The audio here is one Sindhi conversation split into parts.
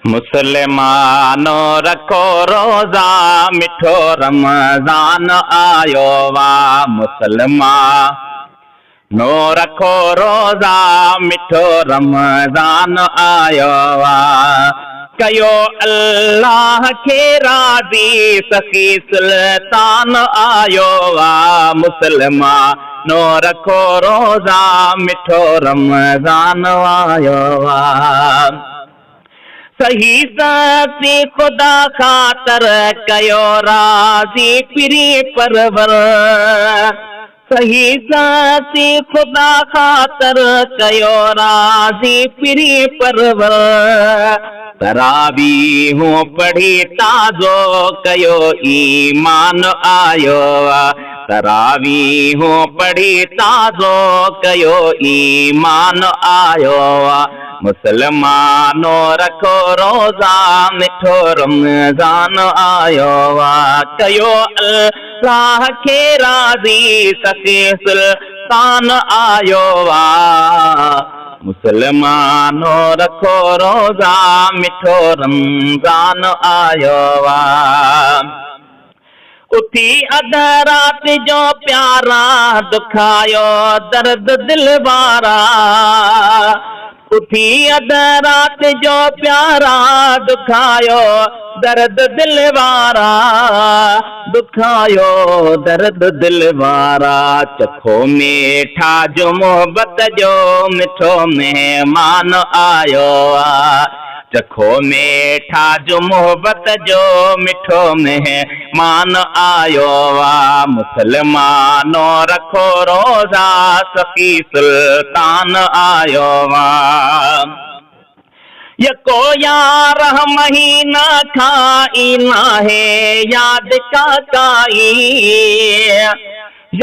مسلمانو رکو روزا مٺو رمضان آيو آ مسلمانو رکو روزا مٺو رمضان آيو آ ڪيو الله کي راضي سخي سلطان آيو آ مسلمانو رکو روزا مٺو رمضان آيو آ. صحيح سچي خدا خاطر ڪيو راضي پرين پرور صحيح سچي خدا خاطر ڪيو راضي پرين پرور تراويحون پڙهي تازو ڪيو ايمان آيو تراويحون پڙهي تازو ڪيو ايمان آيو مسلمانو رکو روزا مٺو رمضان آيو آ ڪيو الله کي راضي سخي سلطان آيو آ مسلمانو رکو روزا مٺو رمضان آيو آ. اٿي اڌ رات جو پيارا دکايو درد دل وارا اٿي اڌ رات جو پيارا دکايو درد دل وارا دکايو درد دل وارا چکو ميٺا جو محبت جو مٺو مهمان آيو آ. چکو ميٺا جو محبت جو مٺو مهمان آيو آ مسلمانو رکو روزا سخي سلطان آيو آ يڪو يارهن مهينا کان ئي ناهي ياد ڪا ڪائي.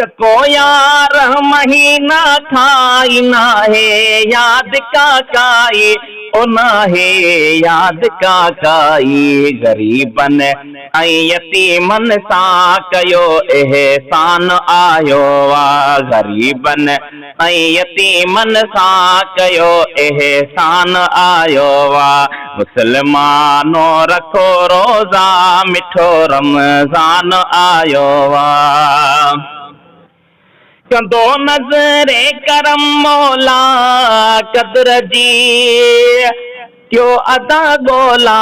يڪو يارهن مهينا کان ئي ناهي ياد ڪا ڪائي او ناهي ياد ڪا ڪائي غريبن ۽ يتيمن سان ڪيو احسان آيو آ غريبن ۽ يتيمن سان ڪيو احسان آيو آ مسلمانو رکو روزا مٺو رمضان آيو آ. ڪندو نظر ڪرم مولا قدر جي ڪيو ادا ڳولا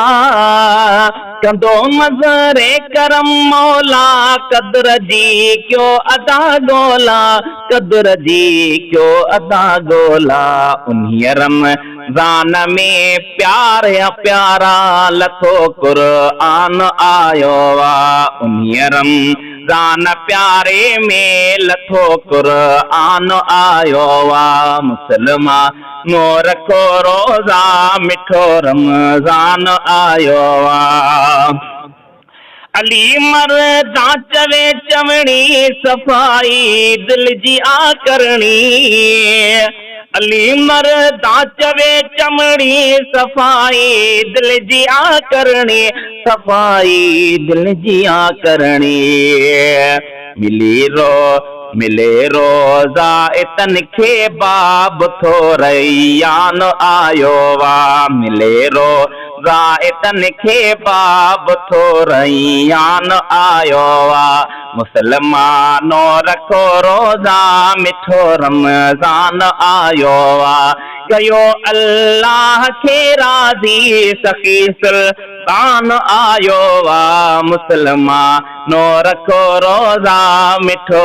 ڪندو نظر ڪرم مولا قدر جي ڪيو ادا ڳولا قدر جي ڪيو ادا ڳولا انهيء رمضان ۾ پيار يا پيارا لٿو قرآن آيو آ انهيء رمضان پياري ۾ لٿو قرآن آيو آ مسلمانو رکو روزا مٺو رمضان آيو آ. علي مردان چوي چوڻي صفائي دل جي آ ڪرڻي علي مردان چوي چوڻي صفائي دل جي آ ڪرڻي صفائي دل جي آ ڪرڻي ملي رو ملي روزا اتن کي باب ٿو ريان آيو آ ملي رو زائدن کي باب ٿو ريان آيو آ مسلمانو رکو روزا مٺو رمضان آيو آ ڪيو الله کي راضي سخي سلطان آيو آ مسلمانو رکو روزا مٺو.